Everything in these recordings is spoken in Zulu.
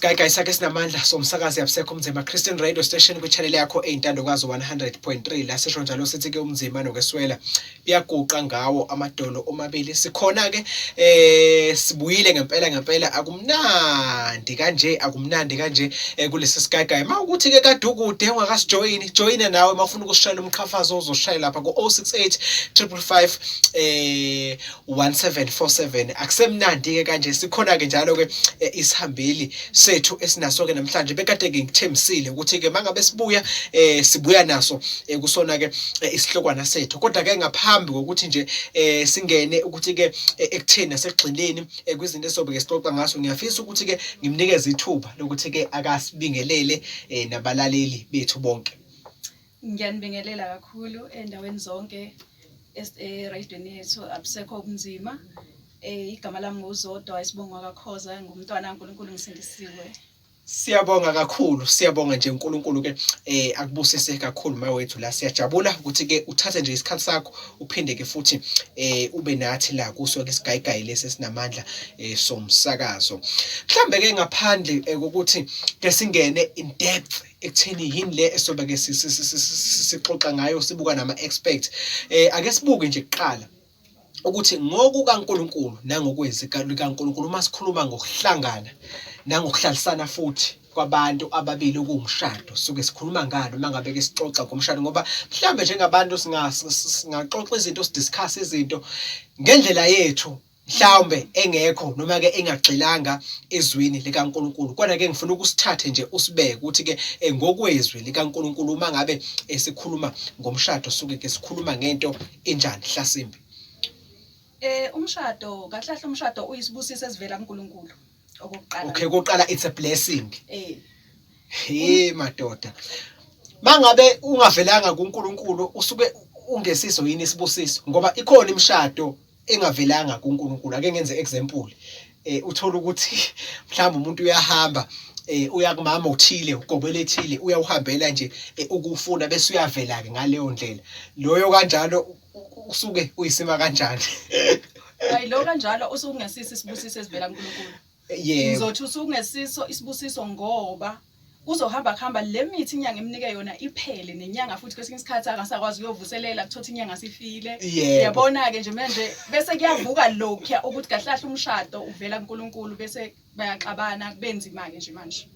Isigayigayi sakhe sinamandla somsakazi yabusekho Umzimba Christian Radio Station kwi-channel yakho eyintandokazi 100.3 la sisho njalo sithi ke umzimba nokweswela biyaguqa ngawo amadolo omabili. Sikhona ke sibuyile ngempela ngempela, akumnandi kanje, akumnandi kanje kulesi sigayigayi. Mawukuthi ke kade ukude ungakasijoyini, joyina nawe mawufuna ukusishayela umqhafazo uzoshayela lapha ku 068 555 1747. Akusemnandi ke kanje, sikhona ke njalo ke isihambeli sethu esinaso ke namhlanje. Bekade ke ngithembisile ukuthi ke mangabe sibuya sibuya naso kusona ke isihlokwana sethu, kodwa ke ngaphambi kokuthi nje singene ukuthi ke ekutheni nasekugxileni kwizinto esobe ke sixoxa ngaso, ngiyafisa ukuthi ke ngimnikeze ithuba lokuthi ke akasibingelele nabalaleli bethu bonke. Ngiyanibingelela kakhulu endaweni zonke erayidweni yethu abusekho ubunzima. Igama lami nguZodwa, isibongo kaKhoza, ngumntwana kaNkulunkulu, ngisindisiwe. Siyabonga kakhulu, siyabonga nje uNkulunkulu ke akubusise kakhulu mawethu la. Siyajabula ukuthi ke uthathe nje isikhathi sakho uphinde ke futhi ube nathi la kuso ke isigayigayi lesi esinamandla somsakazo. Mhlambe ke ngaphandle kokuthi ke singene in depth ekutheni yini le esobe ke sixoxa ngayo sibuka nama experts, ake sibuke nje kuqala ukuthi ngokukaNkulunkulu nangokwezwi likaNkulunkulu uma sikhuluma ngokuhlangana nangokuhlalisana futhi kwabantu ababili okuwumshado, suke sikhuluma ngani uma ngabe ke sixoxa ngomshado? Ngoba mhlambe njengabantu singaxoxa izinto, sidiscuss izinto ngendlela yethu mhlawumbe engekho noma ke engagxilanga ezwini likaNkulunkulu. Kodwa ke ngifuna ukusithathe nje usibeke ukuthi ke ngokwezwi likaNkulunkulu uma ngabe sikhuluma ngomshado suke ke sikhuluma ngento enjani hlasimbi? Umshado kahle kahle, umshado uyisibusiso esivela kuNkulunkulu okokuqala. Okay, kokuqala it's a blessing. He madoda, mangabe ungavelanga kuNkulunkulu usuke ungesiso yini isibusiso? Ngoba ikhona imishado engavelanga kuNkulunkulu. Ake ngenze example, uthola ukuthi mhlawumbe umuntu uyahamba uya kumama uthile, ugobela ethile, uyawuhambela nje ukufuna, bese uyavela ke ngaleyo ndlela. Loyo kanjalo usuke uyisima kanjani? Hayi, lo kanjalo usukungesiso isibusiso esivela kuNkulunkulu. Ngizothi usukungesiso isibusiso ngoba kuzohamba kuhamba le mithi inyanga emnike yona iphele, nenyanga futhi kwesinye isikhathi angasakwazi ukuyovuselela, kuthothi inyanga sifile. Uyabona-ke nje manje bese kuyavuka lokhuya ukuthi kahle kahle umshado uvela kuNkulunkulu, bese bayaxabana, kubenzima-ke nje manje.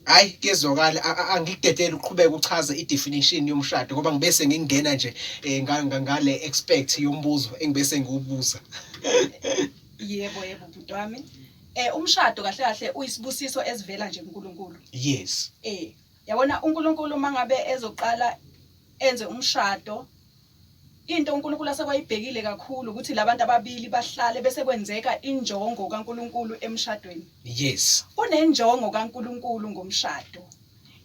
Hayi kuyezwakala, angikudedele uqhubeke uchaze i-definition yomshado ngoba ngibese ngingena nje ngale expect yombuzo engibese ngiwubuza. Yebo yebo bhuti wami. Umshado kahle kahle uyisibusiso esivela nje kuNkulunkulu. Yabona uNkulunkulu mangabe ezoqala enze umshado, into uNkulunkulu asekwayibhekile kakhulu ukuthi labantu ababili bahlale bese kwenzeka injongo kaNkulunkulu emshadweni. Kunenjongo kaNkulunkulu ngomshado.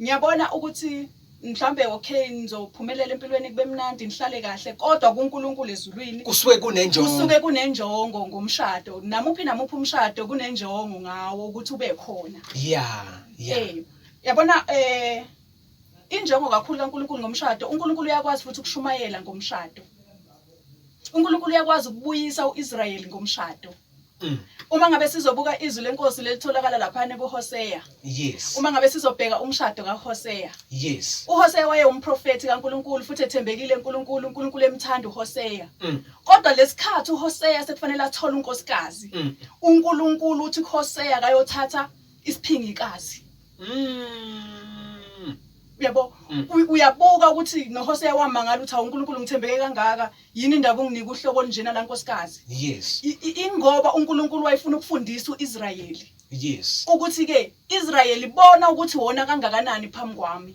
Ngiyabona ukuthi mhlambe okay nizophumelela empilweni, kube mnandi, nihlale kahle, kodwa kuNkulunkulu ezulwini kusuke kunenjongo. Kusuke kunenjongo ngomshado. Namuphi namuphi umshado kunenjongo ngawo ukuthi ube khona. Yabona injongo kakhulu kaNkulunkulu ngomshado, uNkulunkulu uyakwazi futhi ukushumayela ngomshado. uNkulunkulu uyakwazi ukubuyisa uIsrayeli ngomshado. Uma ngabe sizobuka izwi lenkosi lelitholakala lapha kuHosea. Uma ngabe sizobheka umshado kaHosea. UHosea waye umprofeti kaNkulunkulu futhi ethembekile kuNkulunkulu, uNkulunkulu emthanda uHosea. Kodwa lesikhathi uHosea sekufanele athole unkosikazi. uNkulunkulu uthi kuHosea akayothatha isiphingikazi. Uyabo, uyabuka ukuthi noHosea wamangala ukuthi awu uNkulunkulu ngithembeke kangaka, yini indaba unginike uhlobo olunjena la nkosikazi? Ingoba uNkulunkulu wayefuna ukufundisa uIsrayeli. Ukuthi ke Israyeli bona ukuthi wona kangakanani phambi kwami.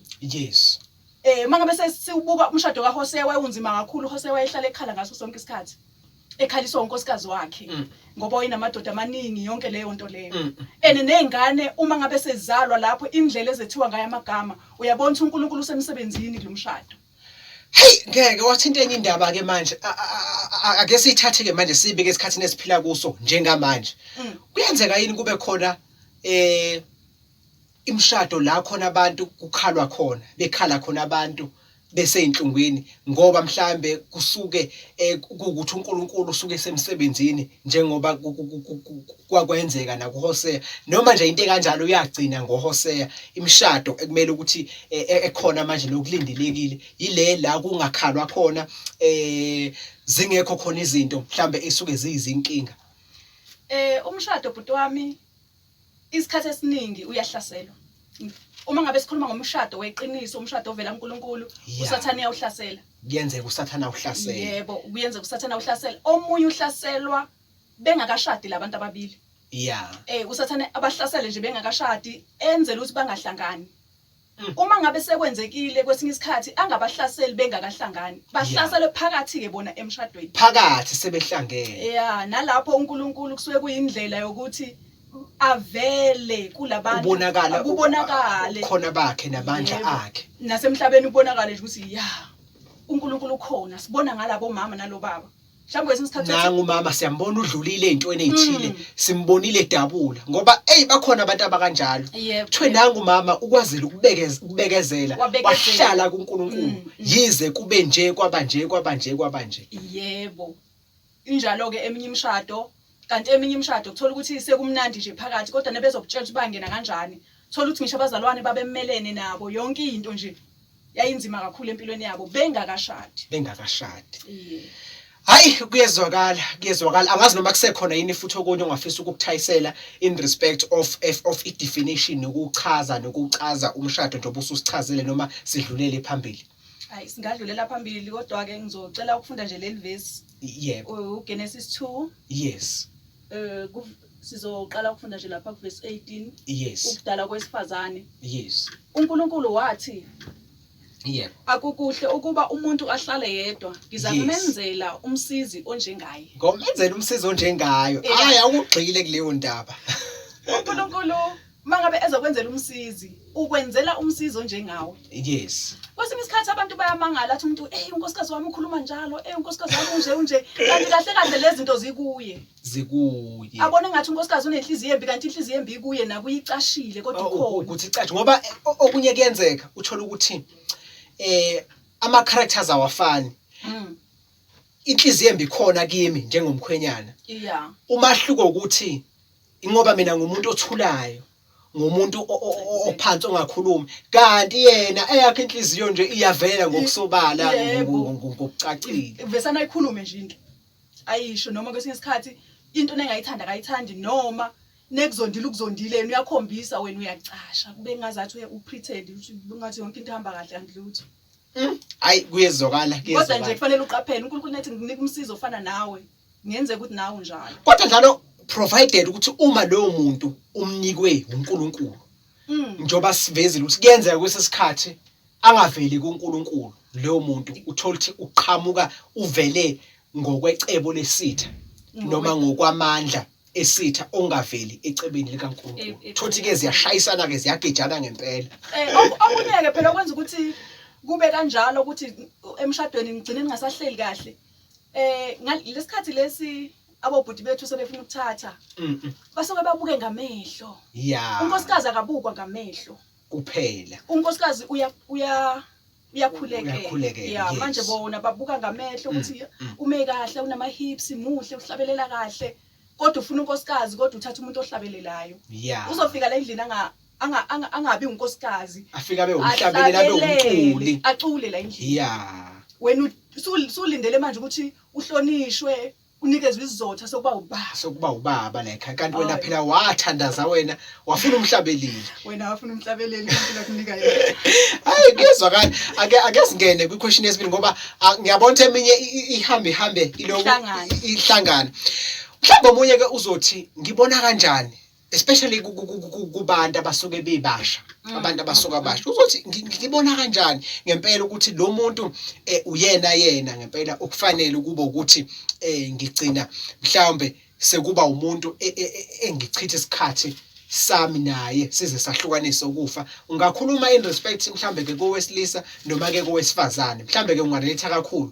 Mangabe sesiwubuka umshado kaHosea wayewunzima kakhulu. uHosea wayehlala ekhala ngaso sonke isikhathi, ekhaliswa unkosikazi wakhe ngoba wayenamadoda amaningi, yonke leyo nto leyo. And nezingane uma ngabe sezalwa lapho, indlela ezethiwa ngayo amagama, uyabona ukuthi uNkulunkulu usemsebenzini kulomshado. Hey, ngeke wathinta enye indaba ke manje. Ake siyithathe ke manje sibeke esikhathini esiphila kuso njengamanje. Kuyenzeka yini kube khona imishado la khona abantu kukhalwa khona, bekhala khona abantu beseyinhlungwini ngoba mhlambe kusuke eh, kuwukuthi uNkulunkulu usuke esemsebenzini njengoba kwakwenzeka nakuHosea noma nje into ekanjalo uyagcina ngoHosea imishado ekumele ukuthi eh, eh, ekhona manje nokulindelekile yile la kungakhalwa khona eh zingekho khona izinto mhlambe esuke ziyizinkinga. Eh umshado bhuti wami isikhathi esiningi uyahlaselwa. Uma ngabe sikhuluma ngomshado weqiniso, umshado ovela kuNkulunkulu, uSathane uyawuhlasela. Kuyenzeka uSathane awuhlasele. Yebo, kuyenzeka uSathane awuhlasele. Omunye uhlaselwa bengakashadi labantu ababili. Yeah. Eh uSathane abahlasele nje bengakashadi enzele ukuthi bangahlangani. Uma ngabe sekwenzekile kwesinye isikhathi angabahlaseli bengakahlangani, bahlaselwe phakathi-ke bona emshadweni. Phakathi sebehlangene. Ya, nalapho uNkulunkulu kusuke kuyindlela yokuthi avele kulabantu Kubonakala kubonakale khona bakhe namandla Yebo. akhe. Nasemhlabeni kubonakale nje ukuthi ya uNkulunkulu ukhona, sibona ngalabo mama nalobaba. Mhlawumbe kwesinye isikhathi uthi- Nangu umama siyambona udlulile ey'ntweni ey'thile, simbonile edabula ngoba eyi bakhona abantu abakanjalo. Yebo. Kuthiwe nangu umama ukwazile ukubekeza ukubekezela Wabekezela. wahlala kuNkulunkulu yize kube nje kwaba nje kwaba nje kwaba nje. Yebo. Injalo-ke eminye imishado, kanti eminye imishado kuthola ukuthi sekumnandi nje phakathi kodwa nebezokutshela ukuthi bangena kanjani. Thola ukuthi ngisho abazalwane babemelene nabo yonke into nje yayinzima kakhulu empilweni yabo bengakashadi. Bengakashadi. Yeah. Hayi kuyezwakala, kuyezwakala. Angazi noma kusekhona yini futhi okunye ongafisa ukukuthayisela in respect of of i definition nokuchaza nokucaza umshado njengoba ususichazile noma sidlulele phambili. Hayi singadlulela phambili kodwa ke ngizocela ukufunda nje leli verse. Yebo. uGenesis 2. Yes. Eh sizoqala ukufunda nje lapha kuverse 18. Yes. Ukudala kwesifazane. Yes. uNkulunkulu wathi Yebo. Akukuhle ukuba umuntu ahlale yedwa, ngizakumenzela umsizi onjengaye. Ngomenzela umsizi onjengayo. Hayi awugxile kuleyo ndaba. uNkulunkulu mangabe ezokwenzela umsizi, ukwenzela umsizi onjengawe. Yes. Kwesinye isikhathi abantu bayamangala athi umuntu, "Hey unkosikazi wami ukhuluma njalo, hey unkosikazi wami unje unje." Kanti kahle kahle lezi zinto zikuye. Zikuye. Abone ngathi unkosikazi unenhliziyo embi kanti inhliziyo embi ikuye nakuyicashile kodwa Oh, ikhona. Ukuthi icashe ngoba eh, okunye kuyenzeka uthola ukuthi eh ama characters awafani. Inhliziyo embi khona kimi njengomkhwenyana. Yeah. Umahluko ukuthi ingoba mina ngumuntu othulayo ngumuntu ophansi ongakhulumi kanti yena eyakhe inhliziyo nje iyavela ngokusobala ngokucacile. Vesana ayikhulume nje into. Ayisho noma kwesinye isikhathi into nengayithanda akayithandi noma nekuzondile ukuzondile yena uyakhombisa wena uyacasha kube ngazathi upretend ukuthi kungathi yonke into ihamba kahle kanti lutho. Hayi kuyezwakala Kodwa nje kuyezwakala. kufanele uqaphele uNkulunkulu nethi ngikunika umsizo ofana nawe. Ngenzeka ukuthi nawe unjalo. Kodwa njalo provided ukuthi uma loyo muntu umnikwe uNkulunkulu njengoba sivezile ukuthi kuyenzeka kwesesikhathi angaveli kuNkulunkulu loyo muntu uthola ukuthi uqhamuka uvele ngokwecebo lesitha noma ngokwamandla esitha ongaveli ecebeni likaNkulunkulu. Thothi ke ziyashayisana ke ziyagejana ngempela. Eh okunye ke phela okwenza ukuthi kube kanjalo ukuthi emshadweni ngigcine ningasahleli kahle. Eh ngalesikhathi lesi abobhuti bethu sebefuna ukuthatha. Basuke babuke ngamehlo. Yeah. Unkosikazi akabukwa ngamehlo. Kuphela. Unkosikazi uya uya uyakhulekela. Uyakhulekela, Yeah, yes. manje bona babuka ngamehlo ukuthi ume kahle unama hips muhle uhlabelela kahle. Kodwa ufuna unkosikazi kodwa uthatha umuntu ohlabelelayo. Yeah. Uzofika la endlini anga anga anga- angabi unkosikazi. Afika abe umhlabeleli abe umculi. Acule la endlini. Yeah. Wena usulindele manje ukuthi uhlonishwe unikezwe isizotha sokuba ubaba. Sokuba ubaba la ekhaya kanti wena Hayi. phela wathandaza wena wafuna umhlabeleli. Wena wafuna umhlabeleli uNkulunkulu akunika yena. Hayi kuyezwakala. Ake ake singene kwi question yesibili ngoba ah, ngiyabona ukuthi eminye ihambe ihambe iloku Ihlangana. ihlangana. Mhlawumbe omunye ke uzothi ngibona kanjani especially kubantu abasuke bebasha abantu abasuka abasha uzothi ngibona kanjani ngempela ukuthi lo muntu eh, uyena yena ngempela okufanele ukuba ukuthi eh, ngigcina mhlawumbe sekuba umuntu e, e, e, engichitha isikhathi sami naye size sahlukanise ukufa. Ungakhuluma in respect mhlambe ke kowesilisa noma ke kowesifazane, mhlambe ke ungarelate kakhulu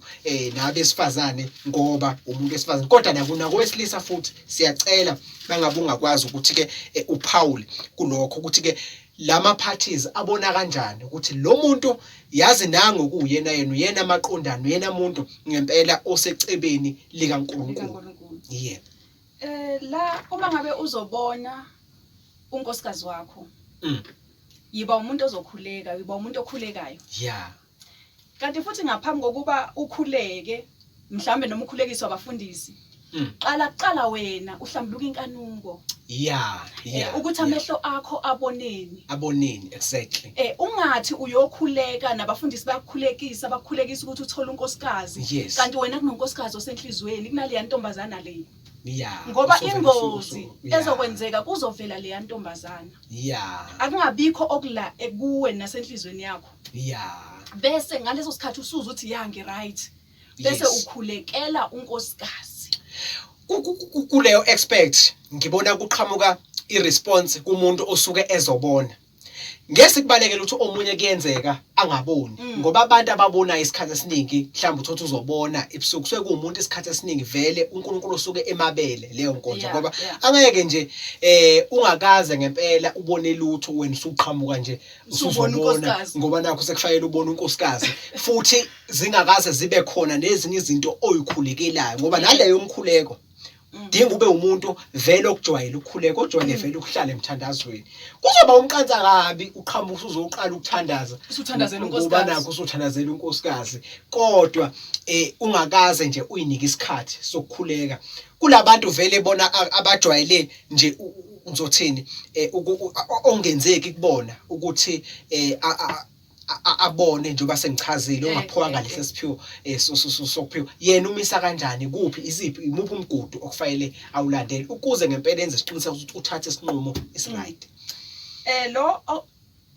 nabesifazane ngoba umuntu wesifazane, kodwa nakowesilisa futhi siyacela mangabe ungakwazi ukuthi ke uphawule kulokho ukuthi ke lama parties abona kanjani ukuthi lo muntu yazi nangu kuwuyena yena, uyena amaqondana, uyena muntu ngempela osecebeni likaNkulunkulu. Yebo. La uma ngabe uzobona unkosikazi wakho, yiba umuntu ozokhuleka, yiba umuntu okhulekayo. Yeah. Kanti futhi ngaphambi kokuba ukhuleke, mhlambe noma ukhulekiswa abafundisi, qala kuqala wena uhlambuluka inkanuko. Yeah. Ukuthi amehlo akho aboneni. Aboneni, exactly. Ungathi uyokhuleka nabafundisi bayakukhulekisa, bakukhulekisa ukuthi uthole unkosikazi. Yes. Kanti wena kunonkosikazi osenhlizweni, kunaleya ntombazana le. Yeah. Ngoba ingozi ezokwenzeka kuzovela leya ntombazana. Yeah. Akungabikho okula kuwe nasenhlizweni yakho. Yeah. Bese ngaleso sikhathi usuza uthi ya ngi right. Bese ukhulekela unkosikazi. Kuleyo expect ngibona kuqhamuka iresponse kumuntu osuke ezobona. Ngeke sikubalekele ukuthi omunye kuyenzeka angaboni, ngoba abantu ababonayo isikhathi esiningi mhlawumbe uthothi uzobona ebusuku, kusuke kuwumuntu isikhathi esiningi vele uNkulunkulu osuke emabele leyo nkonzo, ngoba angeke nje ungakaze ngempela ubone lutho wena usuqhamuka nje usuzobona, ngoba nakho sekufanele ubone unkosikazi futhi zingakaze zibe khona nezinye izinto oyikhulekelayo, ngoba naleyo umkhuleko dinga ube umuntu vele okujwayele ukukhuleka, ojwayele vele ukuhlala emthandazweni. Kuzoba umqansa kabi uqhamuka usuzoqala ukuthandaza, usuthandazela unkosikazi, ngoba nakho usuthandazela unkosikazi, kodwa ungakaze nje uyinike isikhathi sokukhuleka. Kulabantu vele bona abajwayele nje ngizothini ongenzeki kubona ukuthi abone njengoba sengichazile, ongaphiwa ngalesi siphiwo sokuphiwa. Yena umisa kanjani, kuphi, isiphi, imuphi umgudu okufanele awulandele ukuze ngempela enze isiqiniseko ukuthi uthathe isinqumo esiright? Lo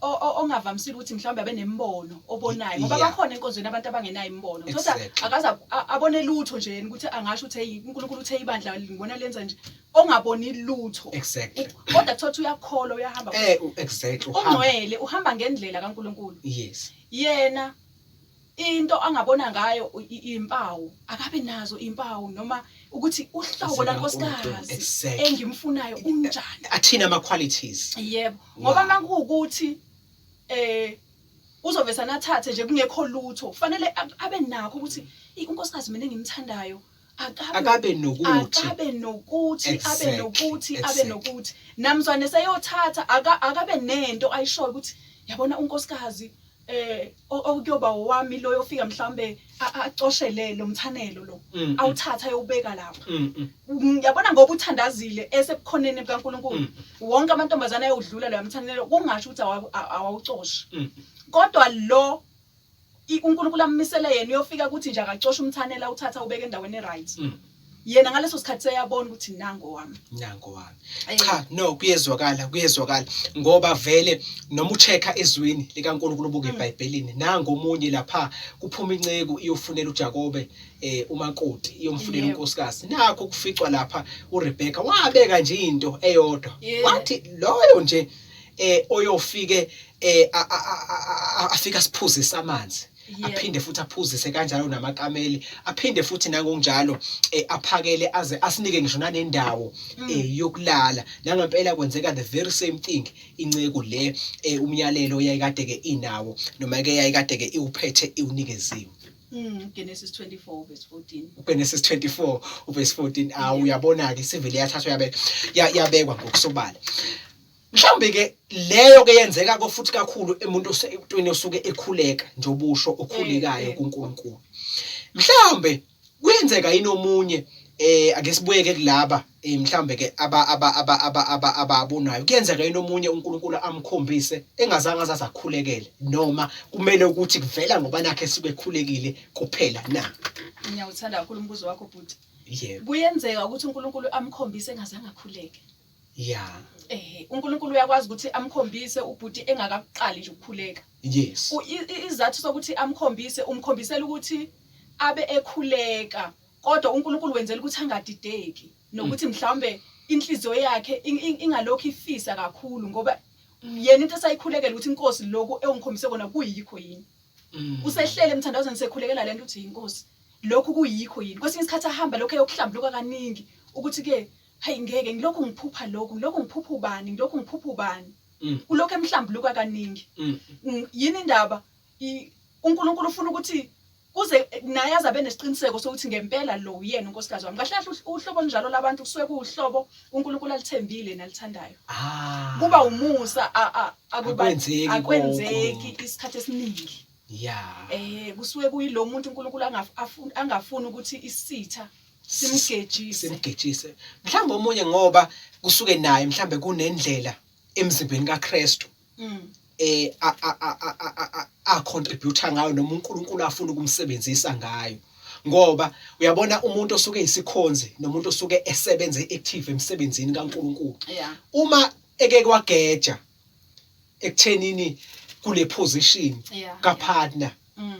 ongavamisile ukuthi mhlawumbe abe nembono obonayo, ngoba bakhona enkonzweni abantu abangenayo imibono. Uthola akaze abone lutho nje yena ukuthi angasho ukuthi hey uNkulunkulu uthe ibandla ngibona lenza nje, ongaboni lutho. Exactly. Kodwa kuthiwa uyakholwa uyahamba. Exactly. Ungcwele uhamba ngendlela kaNkulunkulu. Yes. Yena into angabona ngayo impawu, akabe nazo impawu noma ukuthi uhlobo lankosikazi engimfunayo unjani. Athina ama qualities. Yebo. Ngoba makuwukuthi uzovesa nathathe nje kungekho lutho, kufanele abe nakho ukuthi unkosikazi mina engimthandayo akabe nokuthi, akabe nokuthi, abe nokuthi, abe nokuthi. Namzwane seyothatha akabe nento ayishoyo ukuthi yabona unkosikazi okuyoba owami lo yofika mhlambe acoshele lo mthanelo lo, awuthatha ayobeka lapha. Yabona ngoba uthandazile esebukhoneni bukaNkulunkulu, wonke amantombazana ayodlula lo mthanelo, kungasho ukuthi awawucoshi. Kodwa lo uNkulunkulu ammisele yena uyofika ukuthi nje akacosha umthanela, uthatha ubeke endaweni eright. Yena ngaleso sikhathi seyabona ukuthi nango wami. Nango wami. Cha, no, kuyezwakala, kuyezwakala ngoba vele noma uchecka ezwini likaNkulunkulu ubuke eBhayibhelini, nango omunye lapha kuphuma inceku iyofunela uJakobe umakoti, iyomfunela unkosikazi. Nakho kuficwa lapha uRebecca wabeka nje into eyodwa. Wathi loyo nje oyofike afika siphuzise amanzi, aphinde futhi aphuzise kanjalo namakameli, aphinde futhi nangokunjalo aphakele aze asinike ngisho nanendawo yokulala. Nangempela kwenzeka the very same thing, inceku le umyalelo yayikade ke inawo noma ke yayikade ke iwuphethe iwunikeziwe. Genesis 24 verse 14. Genesis 24 verse 14. Uyabona ke sivele yathathwa yabekwa ngokusobala. Mhlawumbe ke leyo ke yenzeka ko futhi kakhulu emuntu osetweni osuke ekhuleka njobusho okhulekayo kuNkulunkulu. Mhlawumbe kuyenzeka yini omunye ake sibuyeke kulaba mhlawumbe ke ababonayo, kuyenzeka yini omunye uNkulunkulu amkhombise engazange azaze akhulekele, noma kumele ukuthi kuvela ngoba nakhe esuke ekhulekile kuphela na? Ngiyawuthanda kakhulu umbuzo wakho bhuti. Yebo. Kuyenzeka ukuthi uNkulunkulu amkhombise engazange akhuleke. Yeah. uNkulunkulu uyakwazi ukuthi amkhombise ubhuti engakakuqali nje ukukhuleka. Yes. Izathu sokuthi amkhombise, umkhombisela ukuthi abe ekhuleka, kodwa uNkulunkulu wenzela ukuthi angadideki nokuthi mhlawumbe inhliziyo yakhe ingalokhu ifisa kakhulu ngoba yena into esayikhulekela ukuthi inkosi lokhu ewungikhombise kona kuyikho yini. Usehlele emthandazweni sekhulekela lento uthi inkosi lokhu kuyikho yini. Kwesinye isikhathi ahamba lokho eyokuhlambuluka kaningi ukuthi ke hayi ngeke ngilokhu ngiphupha lokhu, ngilokhu ngiphupha ubani, ngilokhu ngiphupha ubani. Ulokhu emhlambuluka kaningi. Yini indaba? uNkulunkulu ufuna ukuthi kuze naye aze abe nesiqiniseko sokuthi ngempela lo uyena unkosikazi wami. Kahle kahle uhlobo olunjalo labantu kusuke kuwuhlobo uNkulunkulu alithembile nalithandayo. Kuba umusa akwenzeki akwenzeki isikhathi esiningi. Yeah. Kusuke kuyilo muntu uNkulunkulu angafuni ukuthi isitha simgejise. Simgejise. Mhlawumbe omunye ngoba kusuke naye mhlawumbe kunendlela emzimbeni kaKristu. A contribute ngayo noma uNkulunkulu afuna ukumsebenzisa ngayo. Ngoba uyabona umuntu osuke eyisikhonzi nomuntu osuke esebenze active emsebenzini kaNkulunkulu. Uma eke kwageja ekuthenini kule position ka partner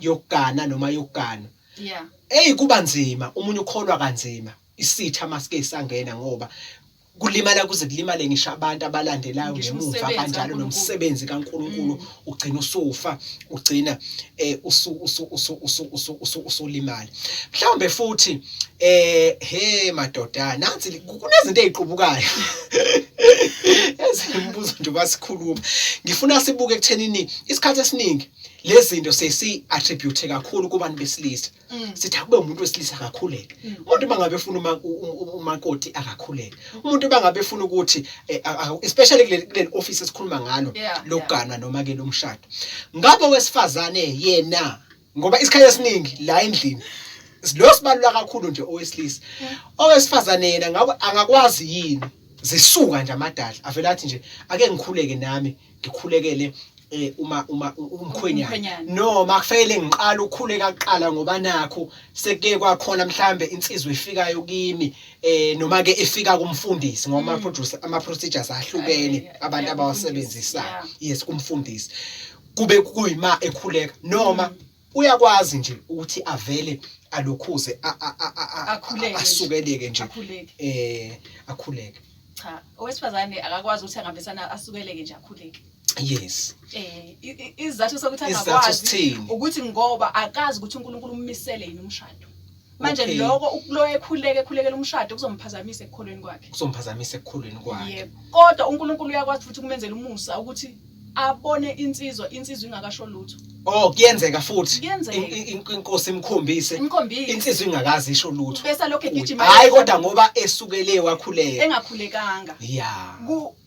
yokugana noma yokugana. Eyi kuba nzima, umunye ukholwa kanzima isitha masike sangena ngoba kulimala kuze kulimale ngisho abantu abalandelayo Ngisho ngemuva umsebenzi kanjalo kaNkulunkulu. nomsebenzi kaNkulunkulu ugcina usufa, ugcina usu usu usu usu usu usu usulimala. Mhlawumbe futhi he madoda nansi kunezinto eziqubukayo ezimbuzo nje basikhuluma. Ngifuna sibuke ekuthenini isikhathi esiningi lezi zinto sesi attribute kakhulu kubantu besilisa. Sithi akube umuntu wesilisa akakhuleke. Umuntu bangabe efuna umakoti akakhuleke. Umuntu bangabe efuna ukuthi especially kule office esikhuluma ngalo lokuganwa noma ke lomshado. Ngabe owesifazane yena ngoba isikhathi esiningi la endlini lo sibalula kakhulu nje owesilisa. Owesifazane yena ngabe angakwazi yini zisuka nje amadala avela athi nje ake ngikhuleke nami ngikhulekele uma uma umkhwenyana Umkhwenyana. noma kufanele ngiqale ukukhuleka kuqala ngoba nakho sekuke kwakhona mhlambe insizwa efikayo kimi noma ke efika kumfundisi ngoba ama procedures ahlukene abantu abawasebenzisayo. Yes, kumfundisi kube kuyima ekhuleka noma uyakwazi nje ukuthi avele alokhuze Akhuleke nje. asukeleke nje. Akhuleke. Akhuleke. Cha, owesifazane akakwazi ukuthi angavesana asukeleke nje akhuleke. Yes. Isizathu sokuthi Isizathu angakwazi sithini? ukuthi ngoba akazi ukuthi uNkulunkulu ummisele yini umshado. Manje lokho lo ekhuleke ekhulekela umshado kuzomphazamisa ekukholweni kwakhe. Kuzomphazamisa ekukholweni kwakhe. Yebo. Kodwa uNkulunkulu uyakwazi futhi ukumenzela umusa ukuthi abone insizwa, insizwa ingakasho lutho. Oh, kuyenzeka futhi. Kuyenzeka. Inkosi imkhombise. Imkhombise. Insizwa ingakazi isho lutho. Bese lokho egijima. Hayi kodwa ngoba esukele wakhuleka. Engakhulekanga.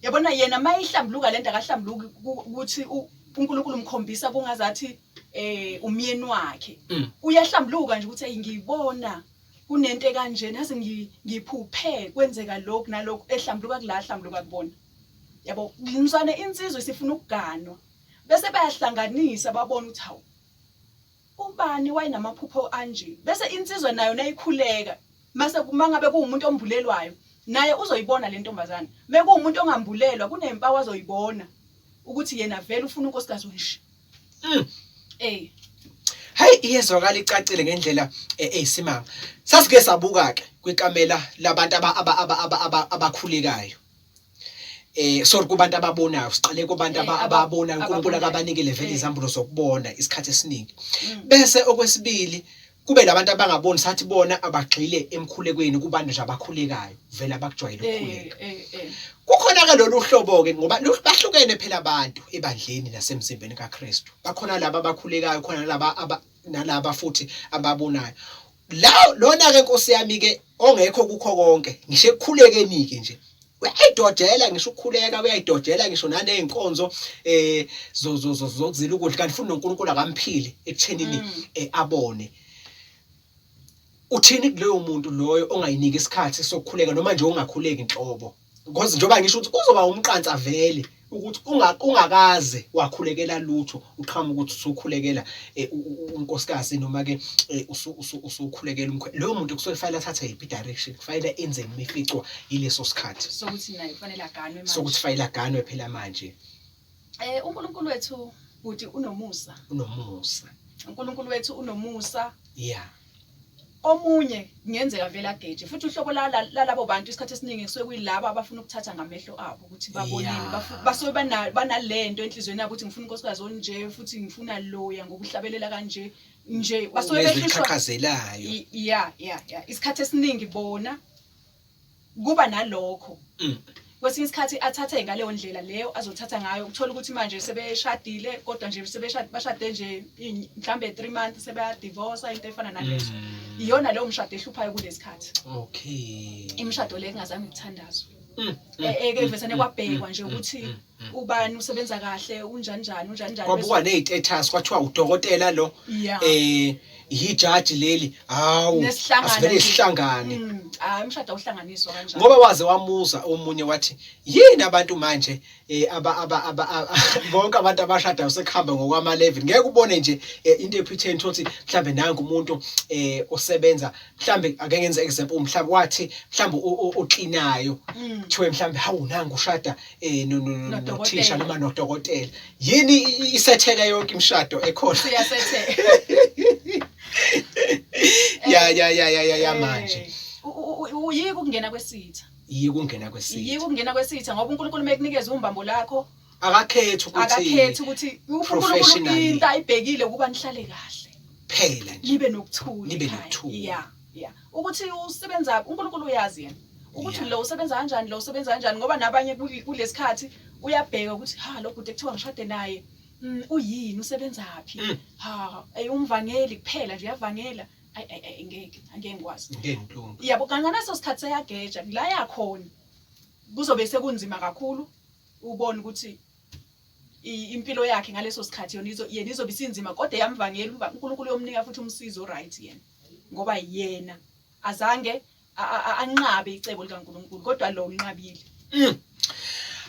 Yabona yena mayihlambuluka lento akahlambuluki ukuthi uNkulunkulu umkhombisa kungazathi umyeni wakhe. Uyahlambuluka nje ukuthi hey ngibona kunento ekanje nazi ngiphuphe kwenzeka lokhu nalokhu ehlambuluka kula hlambuluka kubona. Yabo mzwane insizwa isifuna ukuganwa bese bayahlanganisa babona ukuthi hawu ubani wayenamaphupho anje bese insizwa nayo nayikhuleka mase mangabe kuwumuntu ombulelwayo naye uzoyibona le ntombazane mekuwumuntu ongambulelwa kunempawu azoyibona ukuthi yena vele ufuna unkosikazi onje. Hey iyezwakala icacile ngendlela eyisimanga. Sasike sabuka ke kwikamela labantu abakhulekayo. Sorry kubantu ababonayo, siqale kubantu ababonayo, uNkulunkulu akabanikele vele izambulo zokubona isikhathi esiningi. Bese okwesibili kube labantu abangaboni, sathi bona abagxile emkhulekweni kubantu nje abakhulekayo, vele abakujwayele ukukhuleka. Kukhona ke lolu hlobo ke ngoba bahlukene phela abantu ebandleni nasemzimbeni kaKristu. Bakhona laba abakhulekayo, khona laba nalaba futhi ababonayo. La lona ke Nkosi yami ke ongekho kukho konke, ngisho ekukhulekeni ke nje. Uyayidojela ngisho ukukhuleka, uyayidojela ngisho naney'nkonzo zokuzila ukudla, kanti futhi noNkulunkulu akamphili ekuthenini abone. Uthini kuloyo muntu loyo ongayiniki isikhathi sokukhuleka noma nje ongakhuleki inhlobo? Because njengoba ngisho ukuthi kuzoba umqansa vele ukuthi ungakaze wakhulekela lutho, uqhamuka ukuthi usukhulekela unkosikazi noma ke usukhulekela umkhwe. Loyo muntu kusuke kufanele athathe yiphi direction, kufanele enzeni uma eficwa yileso sikhathi? Sokuthi naye kufanele aganwe manje. Sokuthi kufanele aganwe phela manje. uNkulunkulu wethu bhuti unomusa. Unomusa. uNkulunkulu wethu unomusa. Omunye kungenzeka vele ageje futhi uhlobo lalabo bantu isikhathi esiningi kusuke kuyilaba abafuna ukuthatha ngamehlo abo ukuthi baboneni basuke banalento enhliziyweni yabo ukuthi ngifuna unkosikazi onje futhi ngifuna loya ngokuhlabelela kanje nje basuke behlushwa ya ya ya isikhathi esiningi bona kuba nalokho mm. Kwesinye isikhathi athathe ngaleyo ndlela leyo azothatha ngayo ukuthola ukuthi manje sebeshadile kodwa nje sebeshade bashade nje mhlambe 3 months sebeyadivorce into efana nalezo mm. Iyona leyo mshado ehluphayo kulesikhathi. Okay. Imishado le kungazange kuthandazwe mm, eke vesane kwabhekwa nje ukuthi ubani usebenza kahle unjani njani unjani njani. Kwabukwa nezitatus kwathiwa udokotela lo yijaji leli hawu asivele sihlangane. Hayi umshado awuhlanganiswa kanjalo. Ngoba waze wamuza omunye wathi yini abantu manje aba aba aba bonke abantu abashadayo sekuhamba ngokwama level ngeke ubone nje into ephitheni thothi mhlambe nangu umuntu osebenza mhlambe ake ngenze example mhlambe wathi mhlambe oklinayo kuthiwe mhlambe hawu nangu ushada eh nothisha noma nodokotela yini isetheka yonke imishado ekhona siyasetheka ya ya ya ya ya manje uyike ukungena kwesitha. Yike ukungena kwesitha. Yike ukungena kwesitha ngoba uNkulunkulu mekunikeza umbambo lakho akakhethi ukuthi akakhethi ukuthi uNkulunkulu into ayibhekile ukuba nihlale kahle phela nje nibe nokuthula nibe nokuthula. Yeah yeah ukuthi usebenza uNkulunkulu uyazi yena ukuthi lo usebenza kanjani lo usebenza kanjani ngoba nabanye kulesikhathi uyabheka ukuthi ha lo bhuti ekuthiwa ngishade naye uyini usebenzaphi ha umvangeli kuphela nje uyavangela ay ay ay ngeke angeke ngikwazi. Ngeke ngilunge. Yabo ngaleso sikhathi seyageja la yakhona kuzobe sekunzima kakhulu ubone ukuthi impilo yakhe ngaleso sikhathi yona izo yena izobe isinzima kodwa yamvangela uNkulunkulu uyomnika futhi umsizo right yena ngoba yena azange anqabe icebo likaNkulunkulu kodwa lo unqabile.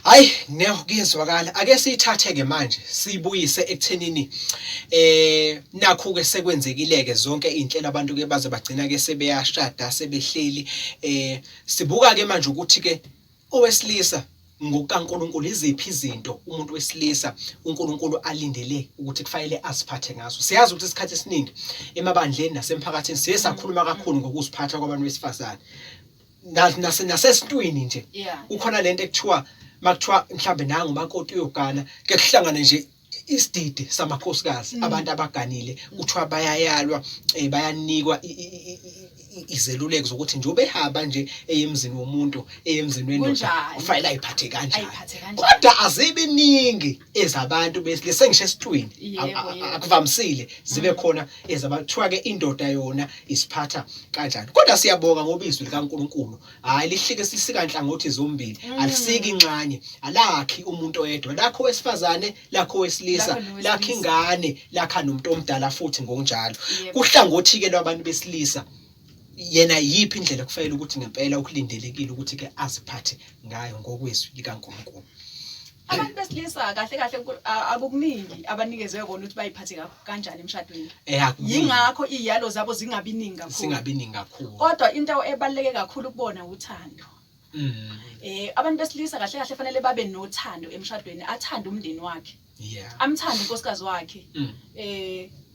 Hayi ne kuyezwakala ake siyithathe ke manje siyibuyise ekuthenini nakho ke sekwenzekile ke zonke izinhlelo abantu ke baze bagcina ke sebeyashada sebehleli sibuka ke manje ukuthi ke owesilisa ngokukaNkulunkulu iziphi izinto umuntu wesilisa uNkulunkulu alindele ukuthi kufanele aziphathe ngazo. Siyazi ukuthi isikhathi esiningi emabandleni nasemphakathini siye sakhuluma kakhulu ngokuziphatha kwabantu besifazane. Nasesintwini nje kukhona lento ekuthiwa makuthiwa mhlambe nangu umakoti uyogana ke kuhlangane nje isididi samakhosikazi abantu abaganile kuthiwa bayayalwa bayanikwa izeluleko zokuthi nje ubehamba nje eyemzini womuntu eyemzini wendoda kufanele ayiphathe kanjani kodwa azibi ningi ezabantu besilisa sengisho esitwini akuvamisile zibe khona ezabantu kuthiwa ke indoda yona isiphatha kanjani kodwa siyabonga ngoba izwi likaNkuluNkulu hayi lihlike sisika nhlangothi zombili alisiki inxanye alakhi umuntu oyedwa lakho wesifazane lakho wesilisa lakho ingane lakha nomuntu omdala futhi ngokunjalo kuhlangothi ke lwabantu besilisa yena yiphi indlela kufanele ukuthi ngempela ukulindelekile ukuthi ke aziphathe ngayo ngokwezwi likaNkuluNkulu. Abantu besilisa kahle kahle akukuningi abanikezwe kona ukuthi bayiphathe kanjani emshadweni. Yingakho iyalo zabo zingabi ningi kakhulu. Singabi ningi kakhulu. Kodwa into ebaluleke kakhulu kubona uthando. Abantu besilisa kahle kahle fanele babe nothando emshadweni, athande umndeni wakhe. Amthande unkosikazi wakhe.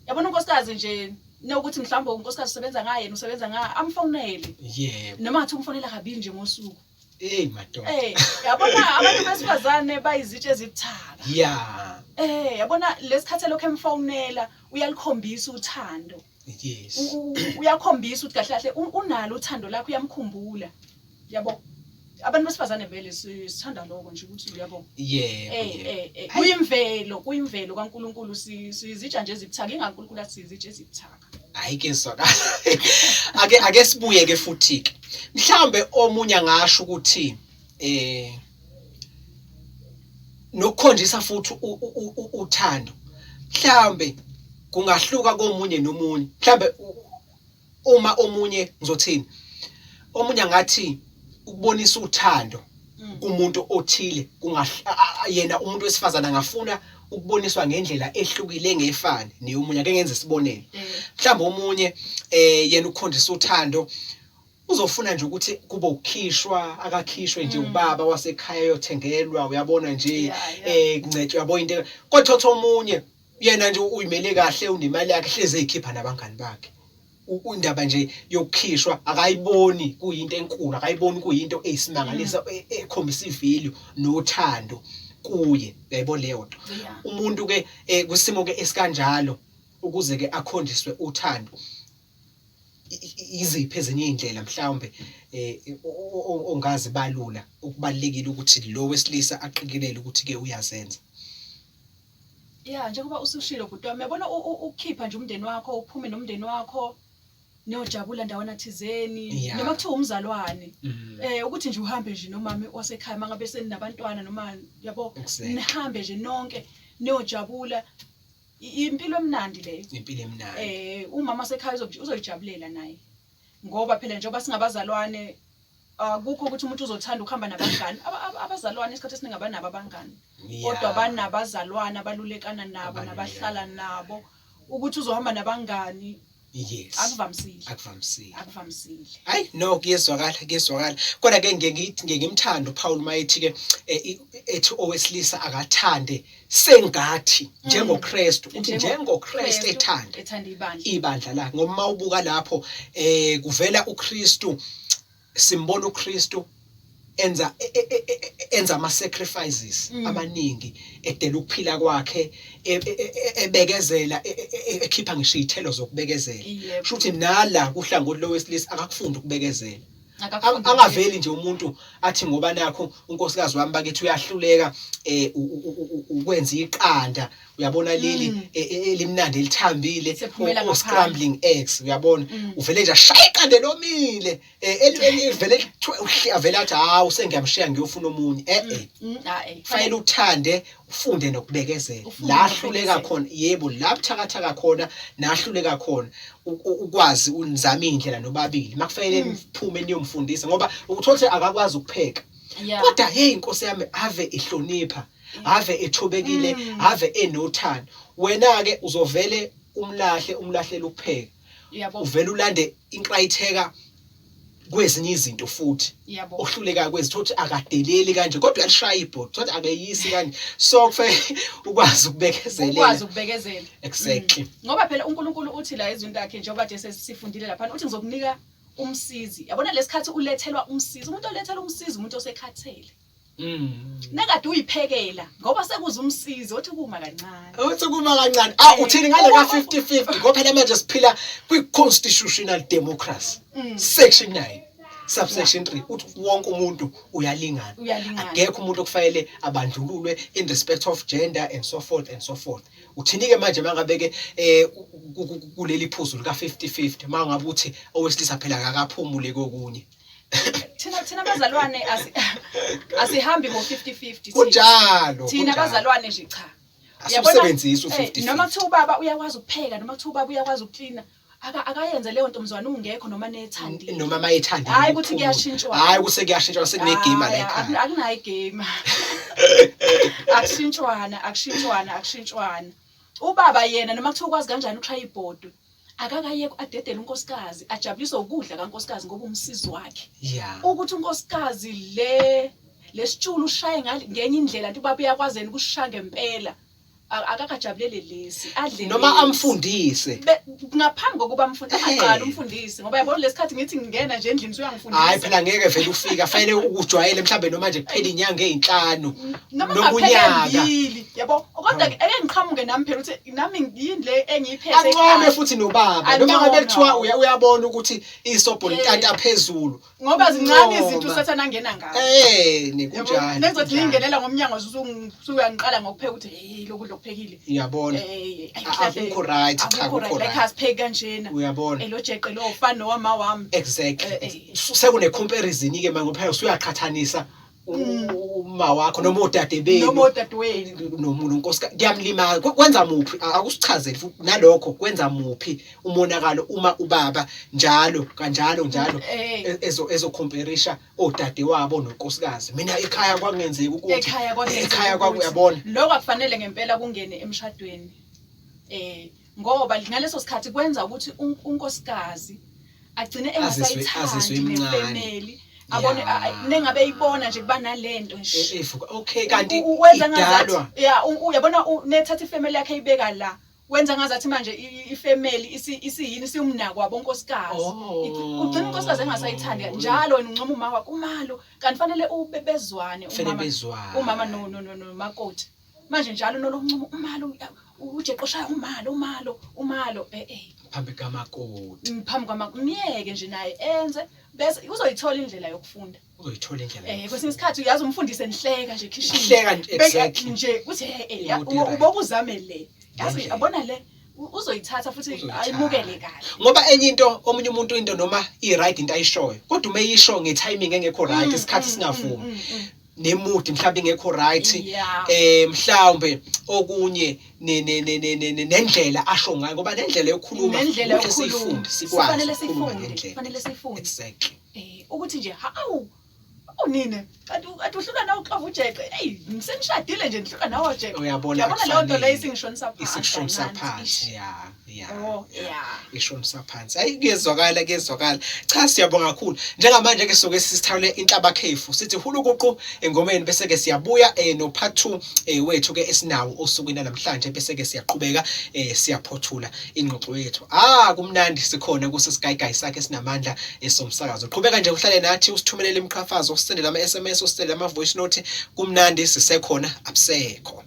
Yabona unkosikazi nje nokuthi mhlawumbe unkosikazi usebenza ngaye yena usebenza nga amfonele. Yebo. Noma ngathi umfonela kabili nje ngosuku. Hey madoda. Yabona abantu besifazane bayizitshe ezibuthaka. Yeah. Yabona lesikhathi lokho emfonela uyalikhombisa uthando. Yes. Uyakhombisa ukuthi kahle kahle unalo uthando lakho uyamkhumbula. Yabo. Abantu besifazane vele sithanda lokho nje ukuthi uyabo. Yebo. Kuyimvelo, kuyimvelo kaNkuluNkulu sizitsha nje ezibuthaka ingaNkulunkulu athi sizitsha ezibuthaka. Hayi ke zwakala. Ake sibuye ke futhi ke. Mhlambe omunye angasho ukuthi nokukhonjisa futhi uthando. Mhlambe kungahluka komunye nomunye. Mhlambe uma omunye ngizothini? Omunye angathi ukubonisa uthando kumuntu othile yena umuntu wesifazana angafuna ukuboniswa ngendlela ehlukile engefani neyomunye. Ake ngenze isibonelo. Mhlawumbe omunye yena ukukhonjisa uthando uzofuna nje ukuthi kube ukukhishwa akakhishwe nje ubaba wasekhaya yothengelwa uyabona nje kuncetshwa uyabona into kodwa omunye yena nje uyimele kahle unemali yakhe hleze eyikhipha nabangani bakhe. Indaba nje yokukhishwa akayiboni kuyinto enkulu, akayiboni kuyinto eyisimangaliso ekhombisa i-value nothando kuye. Uyayibona leyo nto? Umuntu ke kwisimo ke esikanjalo ukuze ke akhonjiswe uthando, iziphi ezinye iy'ndlela mhlawumbe ongazibalula okubalulekile ukuthi lo wesilisa aqikelele ukuthi-ke uyazenza? Ya, njengoba usushilo bhuti wami, uyabona ukukhipha nje umndeni wakho, uphume nomndeni wakho niyojabula ndawana thizeni, noma kuthiwa umzalwane. Ukuthi nje uhambe nje nomame wasekhaya mangabe seninabantwana noma yabo, nihambe nje nonke niyojabula. Impilo emnandi leyo. Impilo emnandi. Umama wasekhaya uzoyijabulela naye. Ngoba phela njengoba singabazalwane, akukho ukuthi umuntu uzothanda ukuhamba nabangani. Abazalwane isikhathi esiningi abanabo abangani. Kodwa banabazalwane abalulekana nabo nabahlala nabo. Ukuthi uzohamba nabangani. Akuvamisile. Akuvamisile. Akuvamisile. Hayi no, kuyezwakala, kuyezwakala. Kodwa ke ngeke ngithi ngeke ngimthande uPaul mayethi ke ethi owesilisa akathande sengathi njengoKristu, uthi njengoKristu ethanda ethanda ibandla, ibandla lakhe. Ngoba uma ubuka lapho kuvela uKristu, simbona uKristu enza enza ama sacrifices amaningi, edela ukuphila kwakhe, ebekezela, ekhipha ngisho izithelo zokubekezela. Kusho ukuthi nala kuhlangothi lowesilisa akakufundi ukubekezela. Angaveli nje umuntu athi ngoba nakho unkosikazi wami bakithi uyahluleka ukwenza iqanda, uyabona leli elimnandi elithambile, o scrambling eggs, uyabona, uvele nje ashaya iqanda elomile, elivele avele athi hawu sengiyamshiya ngiyofuna omunye. Kufanele uthande, ufunde nokubekezela. La ahluleka khona, yebo, la buthakathaka khona nahluleka khona, ukwazi unizama indlela nobabili. Makufanele niphume niyomfundisa, ngoba uthola ukuthi akakwazi ukupheka. Kodwa hey inkosi yami, ave ihlonipha, ave ethobekile, ave enothando. Wena ke uzovele umlahle, umlahlele ukupheka. Uvele ulande inkrayitheka kwezinye izinto futhi. Ohluleka kwezi, thothi akadeleli kanje kodwa uyalishaya ibhodi, thothi akeyisi kanje. So kufanele ukwazi ukubekezelela. Ukwazi ukubekezela. Exactly. Ngoba phela uNkulunkulu uthi la ezwini lakhe, njengoba nje sesifundile lapha, uthi ngizokunika umsizi. Yabona lesikhathi ulethelwa umsizi, umuntu olethelwa umsizi umuntu osekhathele. Nakade uyiphekela ngoba sekuza umsizi othi kuma kancane. Othi kuma kancane. Ah, uthini ngale ka 50-50 ngoba phela manje siphila kwi constitutional democracy. Section 9 subsection 3 uthi wonke umuntu uyalingana. Akekho umuntu okufanele abandlululwe in respect of gender and so forth and so forth. Uthini ke manje mangabe ke kuleli phuzu lika 50-50 mangabe uthi owesilisa phela akakaphumule kokunye. Thina bazalwane asihambi ngo 50-50. Kunjalo. Thina bazalwane nje cha. Asisebenzisi u 50-50. Noma kuthiwa ubaba uyakwazi ukupheka, noma kuthiwa ubaba uyakwazi ukuklina, akayenze leyo nto mzwana ungekho noma nethandile. Noma mayethandile. Hayi ukuthi kuyashintshwa. Hayi ukuthi kuyashintshwa, sekunegame la ekhaya. Akunayo igame. Akushintshwana, akushintshwana, akushintshwana. Ubaba yena noma kuthiwa ukwazi kanjani ukushaya ibhodwe, akakayeke adedele unkosikazi, ajabuliswe ukudla kankosikazi ngoba umsizi wakhe. Ukuthi unkosikazi lesitshulu ushaye ngenye indlela, nti ubaba uyakwazi yena ukushaya ngempela. Akakajabulele lesi, adle noma amfundise. Ngaphambi kokuba amfundise, aqala umfundise, ngoba yabona lesikhathi ngithi ngingena nje endlini usuyangifundisa. Hayi phela ngeke vele ufika, fanele ukujwayele mhlambe noma nje kuphela inyanga ezinhlanu noma unyaka. Yabo, kodwa eke ngiqhamuke nami phela ukuthi nami yini le engiyiphethe. Ancome futhi nobaba, noma ngabe kuthiwa uyabona ukuthi isobho litanta phezulu. Ngoba zincane izinto usathana angena ngazo. Nekunjani. Nenzothi ngingenela ngomnyango usuyangiqala ngokupheka ukuthi hey lokudla okuphekile. Uyabona. Akukho right, cha akukho right. Like asipheki kanjena. Uyabona. Lo jeqe lo ufana nowama wami. Exactly. Sekune comparison ke manje ngoba usuyaqhathanisa uma wakho noma odade benu noma odadewenu nomuntu unkosikazi, kuyamlimaza. Kwenza muphi, akusichazele futhi nalokho, kwenza muphi umonakalo uma ubaba njalo kanjalo njalo ezocomparisha odade wabo nonkosikazi. Mina ekhaya kwakungenzeki ukuthi ekhaya kwakuyabona lokho akufanele ngempela kungene emshadweni, ngoba ngaleso sikhathi kwenza ukuthi unkosikazi agcine engasayithandi nefamily, abone nengabe ibona nje kuba nalento nje evuka. Okay, kanti idalwa ya uyabona nethatha ifamily yakhe ibeka la. Wenza ngazathi manje ifamily isiyini, isiyumnako wabo unkosikazi. Oh. Ugcina unkosikazi engasayithandi njalo wena uncoma uma wakho umalo, kanti fanele ube bezwane. Fanele umama bezwane. Umama no no no nomakoti. Manje njalo nolokuncoma umalo, ujeqe oshaya umalo, umalo, umalo, eh eh. Phambi kamakoti. Phambi kwama, myeke nje naye enze, bese uzoyithola indlela yokufunda. Uzoyithola indlela. Kwesinye isikhathi uyazi umfundise nihleka nje ekhishini. Hleka nje, Beka exactly. nje uthi hey, hey, ya, Imoto i-right. ubokuzame le. Yazi Ngendlela. yabona le uzoyithatha futhi Uzoyithatha. ayimukele kahle. Ngoba enye into, omunye umuntu into noma i-right into ayishoyo, kodwa uma eyisho nge-timing engekho right, isikhathi singavumi. Nemood mhlawumbe ingekho right. Mhlawumbe okunye nendlela asho ngayo, ngoba nendlela yokukhuluma Nendlela kuhle yokukhuluma. siyifunde, sikwazi Sifanele ukukhuluma siyifunde, ngendlela. Fanele siyifunde. Ukuthi nje hawu unine kanti kanti uhlula nawe uxova ujeqe, hey, ngisenishadile nje nihlula nawe ujeqe. Uyabona, Uyabona leyo nto leyo akufanele. isingishonisa phansi Isikushonisa kancane. phansi. Ish. Ya. Oh, yeah. Ishonisa phansi. Hayi, kuyezwakala, kuyezwakala. Cha, siyabonga kakhulu. Njengamanje ke soke sisithawule inhlaba khefu, sithi hulukuqu engomeni, bese ke siyabuya no part 2 wethu ke esinawo osukwini namhlanje, bese ke siyaqhubeka, siyaphothula ingxoxo yethu. Kumnandi, sikhona kusisigayigayi sakhe esinamandla esomsakazo. Qhubeka nje uhlale nathi, usithumelele imiqhafazo, usisendele ama SMS, usisendele ama voice note. Kumnandi, sisekhona, abusekho.